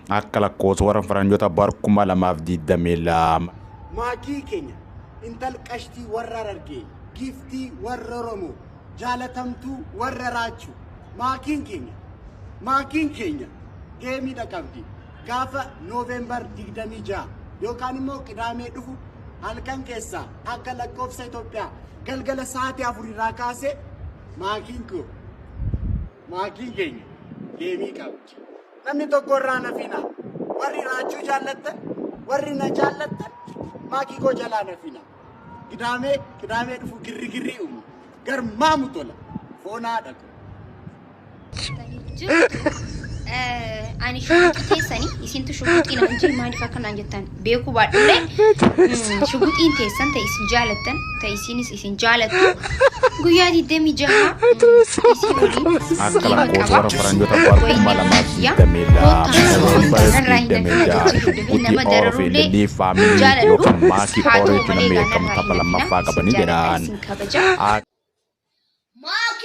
Akka lakkoofsa warra faranjoota bar 2022. Maakii keenya intal qashtii warra Harargee, giiftii warra Oromoo, jaalatamtuu warra Raachuu. Maakiin keenya, maakiin keenya geemiidha qabdi. Gaafa November 26 yookaan immoo Qidaamee dhufu halkan keessaa akka lakkoofsa Itoophiyaa galgala sa'aatii 4 irraa kaasee maakiin koo, maakiin keenya geemii qabdi. Namni tokko irraa nafina. Warri Raachuu jaallattan, warri na jaallattan maakii koo jalaa nafina. Qidaamee, Qidaamee dhufu girrigirrii uumu. Garmaamu tola. Foonaa dhaqu. Jirtu ani shuguxii teessanii isintu shuguxii naan jee, maaliif akka naan jettan beekuu baadhullee, shuguxiin teessan ta'e isin jaalattan ta'e isinis isin jaalattu guyyaa 26 isii waliin Akka geema lakkoofsa qaba. warra faranjoota bar 2022 November 26 Shugguxii Oro fi Lillii Faamilii jaaladhu yookaan Maakii haa Oro ta'u jechuun malee beekamu gaanarraa tapha hin hafina, lammaffaa isin qabanii jaaladha, jedhan. isin kabaja.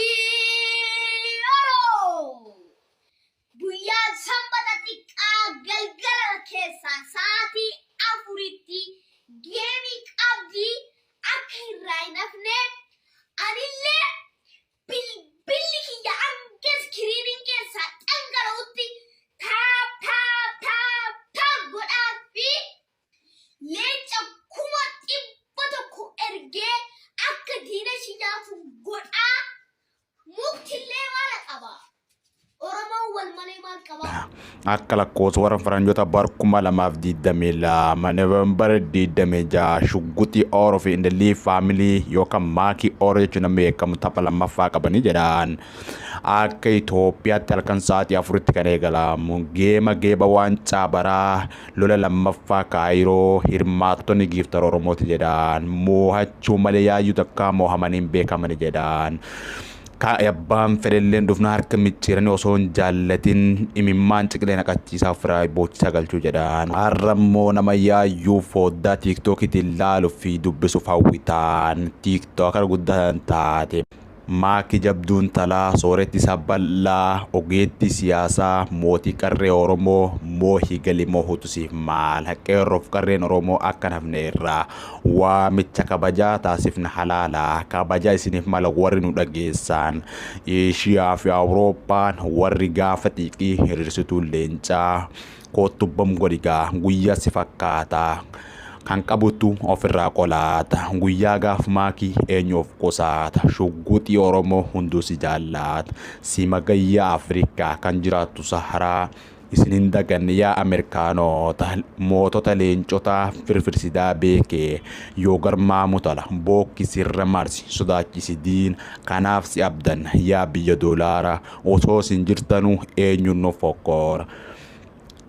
Maakii Oro! Guyyaa Sanbata xiqqaa galgala keessaa sa'aatii 4tti geemii qabdi, akka irraa hin hafne. Anillee bilbilli kiyya hanga iskiriiniin keessaa dhangala'utti tap tap tap tap godhaa fi leenca 100,000 ergee akka diina ishii nyaatu godhaa. Muktillee maala qaba? Oromoon wal malee maal qaba? Akka lakkoofsa warra faranjoota bar 2022 November 26 Shugguxii Oro fi Indillii Faamilii yookaan Maakii Oro jechuun nama beekamu tapha lammaffaa qabanii jedhan. Akka Itoophiyaatti halkan sa'aatii 4tti kan eegalamu geema geeba waancaa baraa lola lammaffaa Kaayiroo hirmaattonni giiftar Oromooti jedhan. Moohachuu malee yaayyuu takkaa moohamanii hin beekamani jedhan. Ka abbaan fedhelleen dhufna harka micciiranii osoo hin jaallatin imimmaan ciqilee naqachiisaa ofirraa boochisaa galchuu jedhan. Har'a immoo nama yaayyuu fooddaa tiiktookiitiin laaluu fi dubbisuuf hawwitaan tiiktookara guddaa taate. Maaki jabduun talaa sooretti isaa bal'aa ogeettii siyaasaa mootii qarree Oromoo moohii gali moohutu siif maal, qeerroof qarreen Oromoo akka hin hafne irraa waamicha kabajaa taasifna, halaala kabajaa isiniif mala. Warri nu dhageessaan Eeshiyaa fi Awurooppaan, warri gaafa xiiqii hiriirsituu leencaa, koottubbam godhigaa guyyaa si fakkaata kan qabutu ofirraa qolaata, guyyaa gaaf maakii eenyu of qusaata? Shugguxii Oromoo hunduu si jaallaata, si magayyaa Afrikaa kan jiraattu Saharaa, isin hin daganne yaa Ameerikaanota, mootota leencotaa firfirsidaa beekee yoo garmaamu tola bookki sirra marsi sodaachisi diin, kanaaf si abdan yaa biyya doolaara, osoo isin jirtanuu eenyuun nu fokkoora?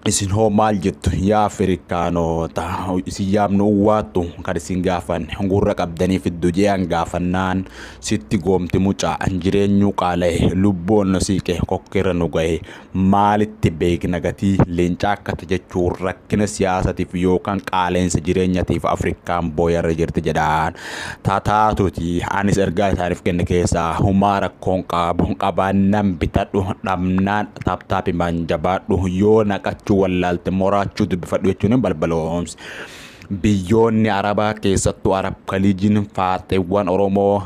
Isin hoo maal jettu yaa Afrikaanota? Isin yaamnu uwwaattu kan isin gaafan gurra qabdanii fiddu je'an gaafannaan sitti goomti mucaa, jireenyuu qaala'e, lubbuun nu siiqe, kokkeerra nu gahe, maalitti beekna gatii leencaa akkata jechuun rakkina siyaasatiif yookaan qaala'insa jireenyatiif Afrikaan booyarra jirti jedhaan. Tataatuti anis ergaa isaaniif kenne keessaa humaa rakkoon qabu, qabaannaan bitadhu, dhabnaan tap tapimaan jabaadhu, yoo naqachuu wallaalte moraachuu dubbifadhu jechuun balbaloomsi. Biyyoonni Arabaa keessattuu Arab Kaliijiin faaxeewwan Oromoo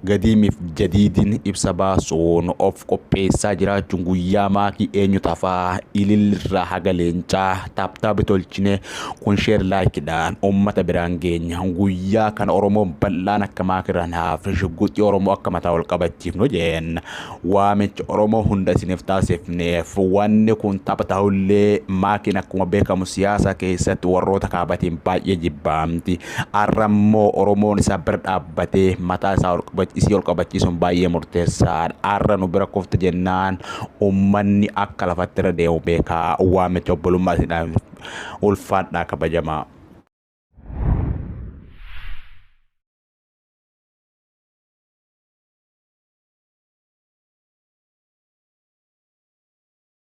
gadiimiif jadiidiin ibsa baasuun of qopheessaa jiraachuun guyyaa maakii eenyu tafaa, ilillirraa haga leencaa tap tapi tolchine kun share likeidhaan uummata biraan geenya, guyyaa kana Oromoon bal'aan akka maakirraan hafe shugguxii Oromoo akka mataa ol qabachiifnu jeen waamicha Oromoo hunda isiniif taasifneef. Wanni kun tapha ta'ullee maakiin akkuma beekamu siyaasa keessatti warroota kaabatiin baay'ee jibbaamti. Har'a immoo Oromoon isaa bira dhaabbatee mataa isaa isii ol qabachiisuun baay'ee murteessaadha. Har'a nu bira kufte jennaan uummanni akka lafatti irra deemu beekaa, waamicha obbolummaa isin ulfaadhaa kabajamaa.